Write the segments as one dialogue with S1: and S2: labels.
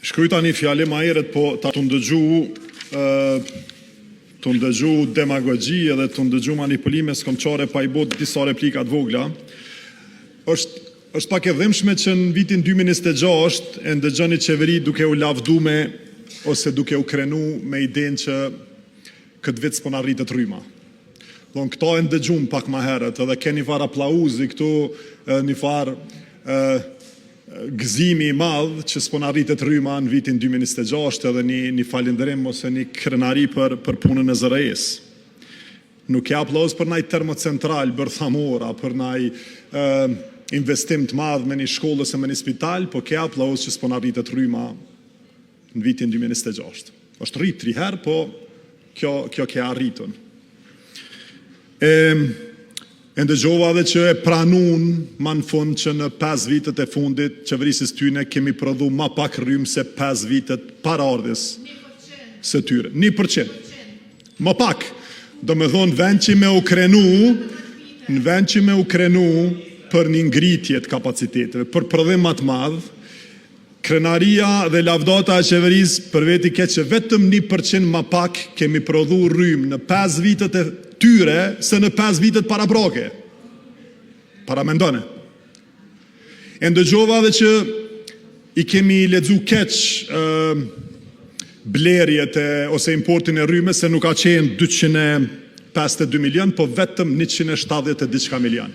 S1: Shkruajta një fjalim më herët, po duke dëgjuar demagogji dhe duke dëgjuar manipulime, s'kam qare pa i bërë disa replika të vogla. Është pak e dhimbshme që në vitin 2026 e dëgjon një Qeveri duke u lavdëruar me ose duke u krenuar me idenë që këtë vit s'po na rritet rryma. Këtë e dëgjuam pak më herët dhe qe njëfarë aplauzi këtu, edhe njëfarë gëzimi i madh që s'po na rritet rryma në vitin 2026 edhe një falënderim ose një krenari për punën e ZRRE-së. Nuk ke aplauz për ndonjë termocentral bërthamor a për ndonjë investim të madh në një shkollë ose në një spital, por ke aplauz që s'po na rritet rryma në vitin 2026. Është rritur tri herë, por kjo qe e arritur. E dëgjova edhe që e pranuan më në fund që në pesë vjetët e fundit të qeverisjes së tyre kemi prodhuar më pak rrymë se pesë vjetët paraardhës së tyre. 1%. Më pak. Domethënë, në vend që të krenohemi, në vend që të krenohemi për një ngritje të kapaciteteve, për prodhim më të madh, krenaria dhe lavdata e Qeverisë për veti qe që vetëm 1% më pak kemi prodhuar rrymë në pesë vjetët e tyre se në pesë vjetët paraprake. Paramendojeni! E dëgjova edhe që i kemi lexuar keq blerjet ose importin e rrymës, se nuk ka qenë 252 milionë, por vetëm 170 e diçka milionë.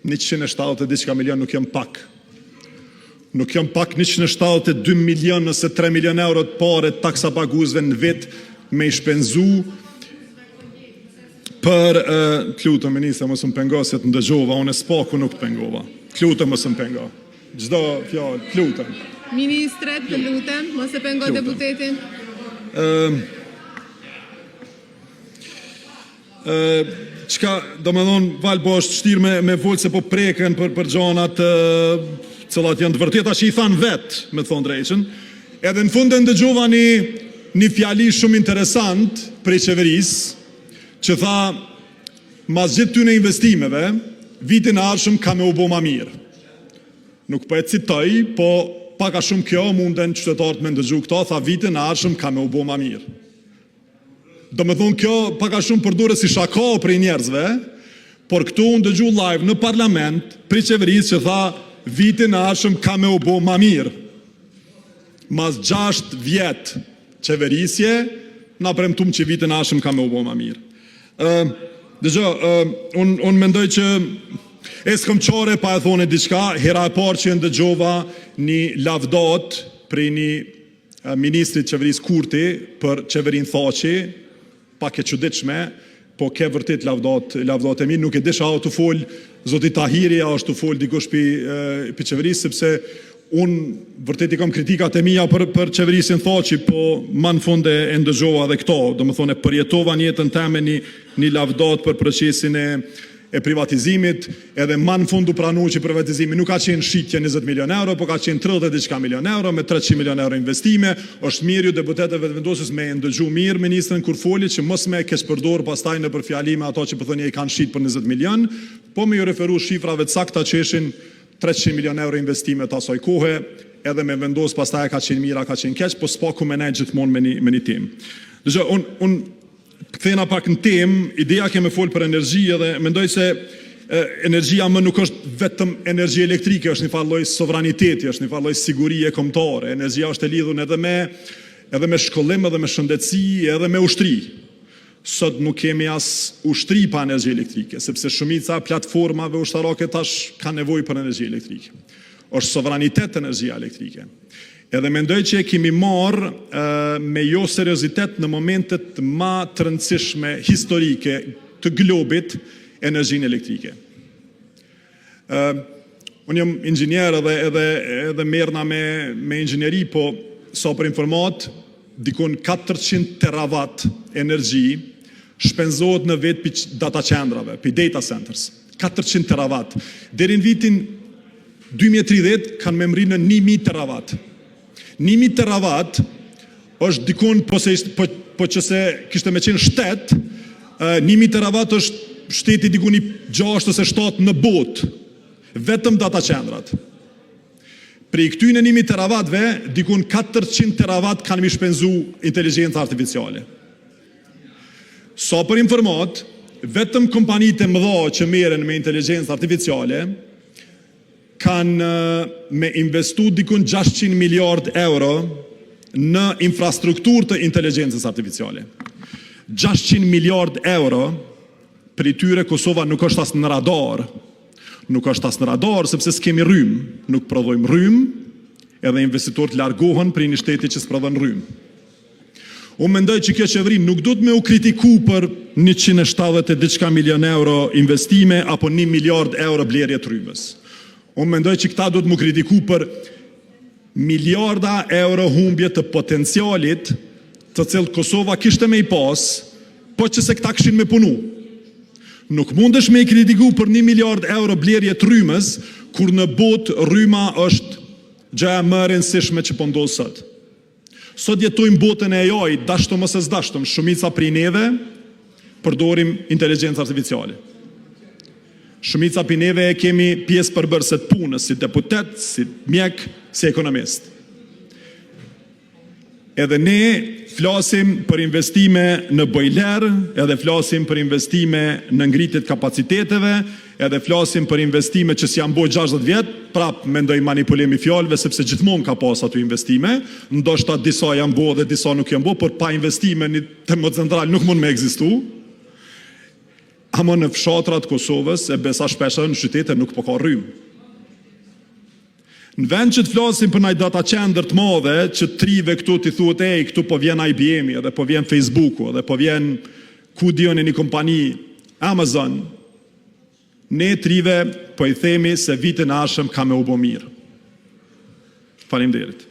S1: 170 e diçka milionë nuk janë pak. Nuk janë pak 172 milionë ose 3 milionë euro të pareve të taksapaguesve në vit të shpenzohen për... Të lutem ministre, mos më pengo se të dëgjova, unë së paku nuk të pengova. Të lutem, mos më pengo! Çdo fjalë, të lutem!
S2: Ministre, të lutem, mos e pengo deputetin!
S1: Domethënë, Valë, është vështirë të flas se po preken për gjëra të cilat janë të vërteta që i thanë vetë, me thënë të drejtën. Edhe në fund e dëgjova një fjali shumë interesant prej Qeverisë që tha: pas gjithë këtyre investimeve, vitin e ardhshëm do të bëhet më mirë. Nuk po e citoj, por pak a shumë kjo mund qytetarët ta dëgjojnë këtë, tha: Vitin e ardhshëm do të bëhet më mirë. Domethënë, kjo pak a shumë përdoret si shaka prej njerëzve, por këtu u dëgjua live në Parlament prej Qeverisë që tha vitin e ardhshëm do të bëhet më mirë. Pas gjashtë vjet qeverisje, na premtuam që vitin e ardhshëm do të bëhet më mirë. Dëgjo, unë mendoj që e s'kam qare pa e thënë diçka, hera e parë që e dëgjova një lavdatë prej një ministri të Qeverisë Kurti për Qeverinë Thaçi, pak e çuditshme, po ke vërtet lavdatë e mirë. Nuk e di a është duke folur zoti Tahiri a është duke folur dikush prej Qeverisë, sepse unë vërtet i kam kritikat e mia për qeverisjen Thaçi, por më në fund e dëgjova edhe këtë. Domethënë, e përjetova në jetën time një lavdatë për procesin e privatizimit dhe më në fund u pranua që privatizimi nuk ka qenë shitje 20 milionë euro, por ka qenë 30 e diçka milionë euro, me 300 milionë euro investime. Është mirë ju deputetëve të Vetëvendosjes ta dëgjoni mirë ministren kur foli, që të mos e keqpërdorë pastaj nëpër fjalime ato që po thoni e kanë shitur për 20 milionë, por t'iu referohet shifrave të sakta që ishin 300 milionë euro investime të asaj kohe edhe të vendoset pastaj a ka qenë mirë a ka qenë keq, por së paku të ndërrojë gjithmonë me një temë. Dëgjo, unë të kthehem pak në temë. Ideja është të flasim për energji dhe mendoj se energjia më nuk është vetëm energji elektrike, është njëfarë lloj sovraniteti, është njëfarë lloj sigurie kombëtare. Energjia është e lidhur edhe me, edhe me shkollim, edhe me shëndetësi, edhe me ushtri. Sot nuk kemi as ushtri pa energji elektrike, sepse shumica e platformave ushtarake tash kanë nevojë për energji elektrike. Është sovranitet energjia elektrike. Edhe mendoj që e kemi marrë me joseriozitet në momentet më të rëndësishme historike të globit energjinë elektrike. Unë jam inxhinier edhe merrem me inxhinieri, po sa për informatë, diku 400 teravat energji shpenzohet në vit prej data qendrave, prej data centers, 400 teravat. Deri në vitin 2030 kanë për të mbërri në 1000 teravat. 1000 teravat është diku, po qe se do të ishte shtet, 1000 teravat është shteti diku i gjashtë ose 7 në botë, vetëm data qendrat. Prej këtyre 1 000 teravatëve, diku 400 teravat kanë me i shpenzua inteligjenca artificiale. Sa për informatë, vetëm kompanitë e mëdha që merren me inteligjencë artificiale kanë me investua diku 600 miliardë euro në infrastrukturë të inteligjencës artificiale. 600 miliardë euro, prej tyre Kosova nuk është as në radar. Nuk është as në radar, sepse s'kemi rrymë, nuk prodhojmë rrymë dhe investitorët largohen prej një shteti që s'prodhon rrymë. Unë mendoj që kjo Qeveri nuk duhet të kritikohet për 170 e diçka milionë euro investime apo 1 miliard euro blerje të rrymës. Unë mendoj që këta duhet të kritikohen për miliarda euro humbje të potencialit, të cilët Kosova do t'i kishte po qe se këta do të punonin. Nuk mund t'i kritikosh për 1 miliard euro blerje të rrymës, kur në botë rryma është gjëja më e rëndësishme që po ndodh sot. Sot jetojmë në botën e AI-t, dashur ose s'dashur, shumica prej neve përdorim inteligjencë artificiale. Shumica prej neve e kemi pjesë përbërëse të punës, si deputetë, si mjekë, si ekonomistë. Edhe ne flasim për investime në bojlerë, edhe flasim për investime në ngritje të kapaciteteve, edhe flasim për investime që s'janë bërë 60 vjet, prapë mendoj manipulim i fjalëve, sepse gjithmonë ka pasur aty investime. Ndoshta disa janë bërë dhe disa nuk janë bërë, por pa investime një termocentral nuk mund të ekzistojë. Ama në fshatra të Kosovës, e besa shpesh edhe në qytete, nuk po ka rrymë. Në vend që të flasim për ndonjë data-qendër të madhe që të rinjve këtu t'u thuhet: ej, këtu po vjen IBM-i, edhe po vjen Facebook-u, edhe po vjen ku di unë një kompani Amazon, ne të rinjve po u themi se vitin e ardhshëm do të bëhet mirë. Faleminderit!